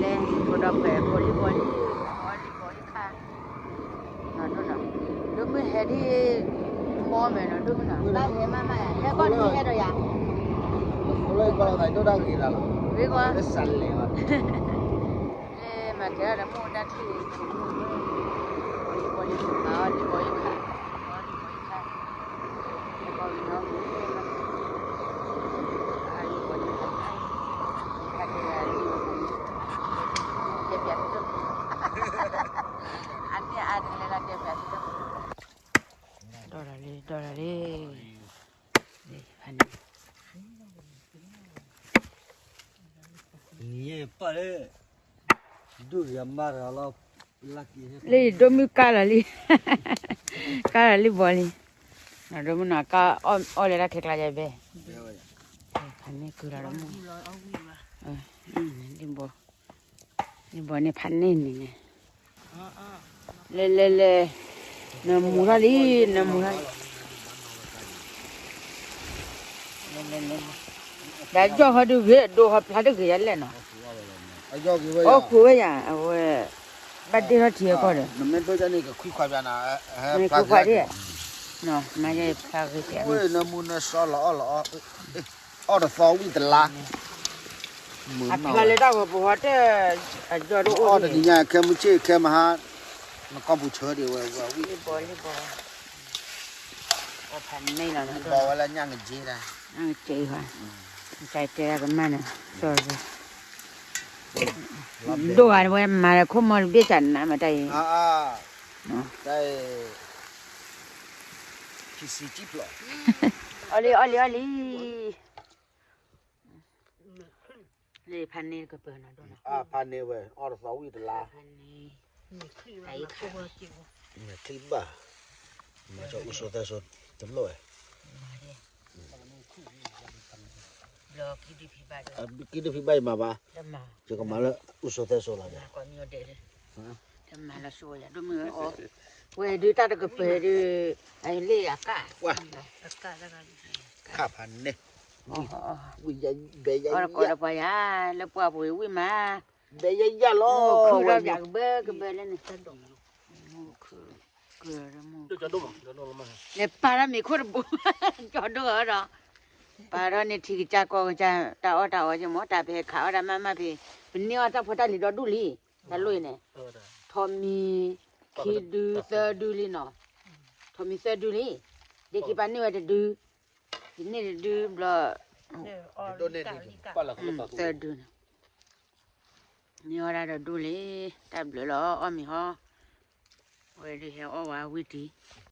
လဲၤ ဖိဒီးဖှဲး ဖိလံၤဘီလံၤ အီလံၤဘီလံၤခါ ဒိၣ်မုၢ်ဟဲဒ် မီမဲာ်နီၤ ဒိၣ်မုၢ်နီၤ ဘၣ်ဟဲမးမး ဟဲကီၢ်ဒ်ဟဲဒီးယၤ ဂ့ၤဂီၤ လၢမၤကဲၤဒီးမိၢ်တၢ်ထံၣ် လံၤဘီလံၤခါ အီလံၤဘီလံၤခါ ဒီးလံ ဒီးလံ လံ ဒိၣ်မုၢ်ကါလီၤလံ ကါလီၤလံဘီလံ ဒိၣ်မုၢ်နီၤ ကါအီၣ်လဲၤတၢ်ခဲကျါယဘဲ ဖးန့ၢ်ကုၤလီၤဒိၣ်မုၢ် လံဘီန့ၣ်ဖးန့ၢ်န့ၣ်န့ၣ် လဲၤလဲၤလဲၤ နမူထီၣ်လံ နမူထီၣ်လံ လဲၤလဲၤလဲၤ ဒီးယီၢ်ဟီဒုးဂ့ၤ ဒိၣ်ဟီဖျါတဂ့ၤယၤလဲၣ်နီၤ အီၣ်ခိးဝဲယၤ အဝဲ ဘၣ်ဒ့ၣ်ထီၣ်ထံအကီၢ်ဒီး နမ့ၢ်ဒိၣ်ယၤန့ၣ် ကခွံခွါဘၣ်နၤ ခွံခွါဒ် မၤယဲဖျါဂ့ၤကဲ နမူနစီလီၤအီၣ်လီၤအီၣ် အီၣ်တသီဝံၣ်တလါ အဖျါလၢတၢ်ဂီၤပဟီတၢ် အယီၢ်တအိၣ် အီၣ်တနံၤညါခဲမုၢ်ဆ့ၣ်ခဲမဟါ နကီၢ်ပူၤဆၢဒံးဝဲဝံၣ် လံဘီလံဘီ အီၣ်ဖးန့ၢ်လီၤ လံဘီဝဲလၢညၣ်ကက့တၢ် ညၣ်ကက့ဘၣ် ကတဲတၢ်ကမၣ်န့ၣ် စီၤ ဒိၣ်ဂၤဝဲမၤလၢခိၣ်မီၢ်တဘ့ၣ်စးနးမးတၢ်အံၤ တၢ်အံၤ ခံဆံကံဖျိး အီၣ်လံ အီၣ်လံ အီၣ်လံ လံ ဖးန့ၢ်ကပၢၤနီၤ ဒိၣ်နီၤ ဖးန့ၢ်ဝဲ အီၣ်တသီဝံၣ်တလါ ဖးန့ၢ် တၢ်အံၤခး မဲာ်ချံဘၣ် မၤစီၤအူစိသဲစိ တလိၣ်ဝဲ ဘျီခံဒုဖံဘၣ်ဒီး ခံဒုဖံဘၣ်ယမၤဘၣ် ယကမၤလၢအူစိသဲစိလီၤ တမၤလီၤစိယၤ ဒိၣ်မုၢ်အီၣ် ဝဲဒုတၢ်တကပၤဒု အလ့ၣ်အကၣ် ခါဖးန့ၢ် ဝံၣ်ယဘဲယ အီၣ်တကိးဒီးပှၤယၤ လၢပှၢ်ပူၤဝံၣ်မး ဘဲယယၢ်လီၤ ခုၣ်ဒီးယၤကဘၢကဘၢလၢန့ၣ် ခုၣ် လဲၤပာ်တၢ်မ့ၤခိၣ်တဘိ ကၠီဒိၣ်အီၤဒီး ပာ်ထီၣ်န့ၣ်ထံကစၢ်ကီၢ်ကစၢ် တၢ်အီၣ်တၢ်အီက့မ့ၢ် တၢ်ပဟဲခးအီၣ်တၢ်မးမးဖဲ ပန့ၢ်အီၣ်တၢ်ဖိတၢ်လံၤဒီဒူၣ်လံ တၢ်လိၣ်အံၤန့ၣ် ထိးမံၤ ခံဒုသၢဒုလံနီၤ ထိးမံၤသၢဒုလံ ဒ်ခံပာ်န့ၢ်ဝဲတဒု ယန့ၢ်တဒုဘျီ သၢဒုန့ၣ် န့ၢ်အီၣ်တၢ်ဒီဒူၣ်လံ တၢ်ဘျုးလီၤ အီၣ်မ့ၤဟီ ဝဲဒုးဟဲအီၣ်ဝဲဝံၣ်တံၢ်